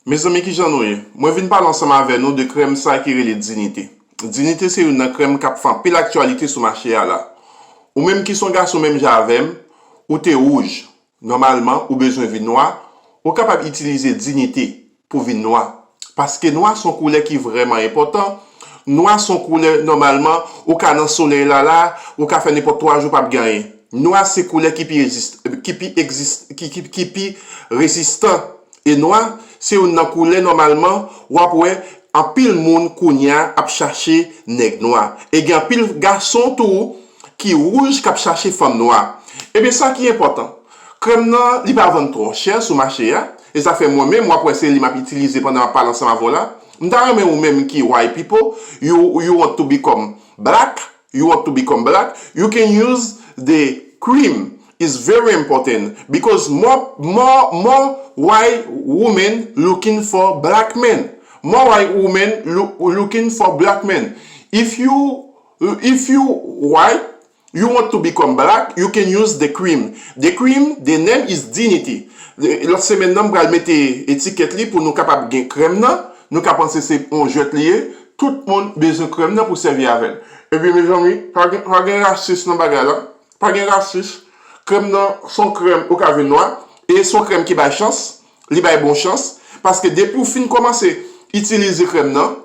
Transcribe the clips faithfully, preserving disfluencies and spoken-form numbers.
Mezanmi, kijan nou ye? Mwen vin pale ansanm avè nou de krèm sa ki rele Dinite. Dinite se youn nan krèm k ap fè anpil aktyalite sou mache a la. Ou menm ki se yon gason menm jan avè m, ou te wouj. Nòmalman, ou bezwen vin nwa, ou kapab itilize Dinite pou vin nwa. Paske nwa se yon koulè ki vrèman enpòtan. Nwa se yon koulè, nòmalman, ou ka nan solèy la la, ou ka fè nenpòt twa jou p ap gen anyen. Nwa se koulè ki pi rezist-, ki pi egzist-, ki, ki, ki pi rezistan. E nwa se youn nan koulè nòmalman w ap wè anpil moun kounye a ap chache nèg nwa. E gen anpil gason tou ki wouj k ap chache fanm nwa. Ebyen, sa ki enpòtan, krèm nan, li pa vann twò chè sou mache a. E sa fè mwen menm, w ap wè se li m ap itilize pandan m ap pale ansanm avè w la. M ta renmen ou menm ki white people, you, you want to become black, you want to become black, you can use the cream. It's very important because more, more, more white women looking for black men. More white women loo- looking for black men. If you, if you white, you want to become black, you can use the cream. The cream, the name is Dinite. Lòt semèn nan, m pral mete etikèt li pou nou kapab gen krèm nan. Nou ka panse se yon jwèt li ye. Tout moun bezwen krèm nan pou sèvi avè l. Ebyen, mezanmi, pa gen, pa gen rasis nan bagay la. Pa gen rasis. Krèm nan se yon krèm ou ka vin nwa. E se yon krèm ki bay chans. Li bay bon chans. Paske depi w fin kòmanse itilize krèm nan,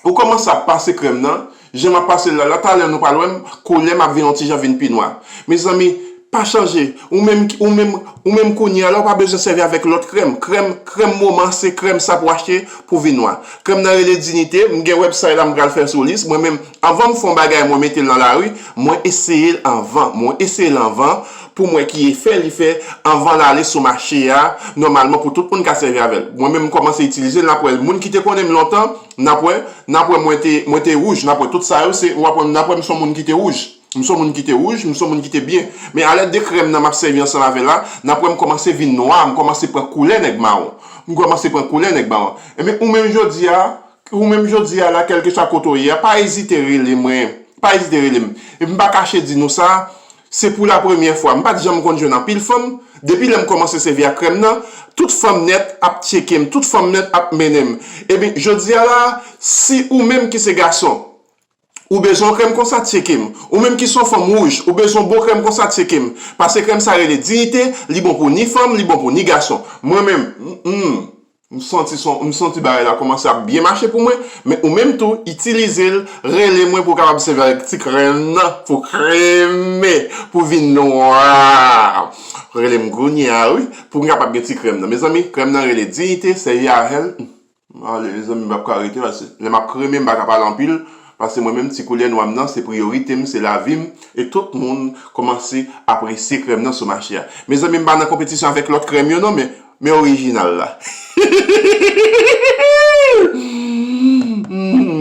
ou kòmanse ap pase krèm nan, jan m ap pase l la, la talè nou pral wè m, koulè m ap vin yon ti jan vin pi nwa. Mezanmi, pa chanje. Ou menm, ou menm, ou menm kounye a la, ou pa bezwen sèvi avèk lòt krèm. Krèm, krèm moman, se krèm sa pou achte pou vin nwa. Krèm nan rele Dinite, m gen website la m pral fè sou li. Mwen menm, anvan m fè yon bagay, mwen mete l nan lari, mwen eseye l anvan. Mwen eseye l anvan pou m wè ki efè li fè anvan l ale sou mache a, nòmalman pou tout moun ka sèvi avè l. Mwen menm m kòmanse itilize l, n ap wè moun ki te konnen m lontan, n ap wè, n ap wè mwen te, mwen te wouj, n ap wè tout sa yo, se, w ap wè, n ap wè m se yon moun ki te wouj. M se yon moun ki te wouj, m se yon moun ki te byen. Men alèd de krèm nan m ap sèvi ansanm avè l la, n ap wè m kòmanse vin nwa, m kòmanse pran koulè nèg mawon. M kòmanse pran koulè nèg mawon. Ebyen, ou menm jodi a, ou menm jodi a la, kèlkeswa kote w ye a, pa ezite rele mwen. Pa ezite rele m. Epi m pa kache di nou sa, se pou la premyè fwa. M pa t janm konn jwenn anpil fanm. Depi lè m kòmanse sèvi ak krèm nan, tout fanm nèt ap tcheke m, tout fanm nèt ap mennen m. Ebyen, jodi a la, si ou menm ki se gason, ou bezwen yon krèm konsa, tcheke m. Ou menm ki se yon fanm wouj, ou bezwen yon bon krèm konsa, tcheke m. Paske krèm sa rele Dinite, li bon pou ni fanm, li bon pou ni gason. Mwen menm, m, m, m santi son, m santi bagay la kòmanse ap byen mache pou mwen, men ou menm tou, itilize l, rele mwen pou w kapab sèvi avèk ti krèm nan, pou kreme, pou vin nwa. Rele m kounye a, wi, pou m kapab gen ti krèm nan. Mezanmi, krèm nan rele Dinite, sèvi avè l. Ale, mezanmi, m p ap ka rete, paske lè m ap kreme, m pa ka pale anpil, paske mwen menm, ti koulè nwa m nan, se priyorite m, se lavi m, e tout moun kòmanse apresye krèm nan sou mache a. Mezanmi, m pa nan konpetisyon avèk lòt krèm yo non, men, men orijinal la.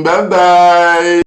Bye bye!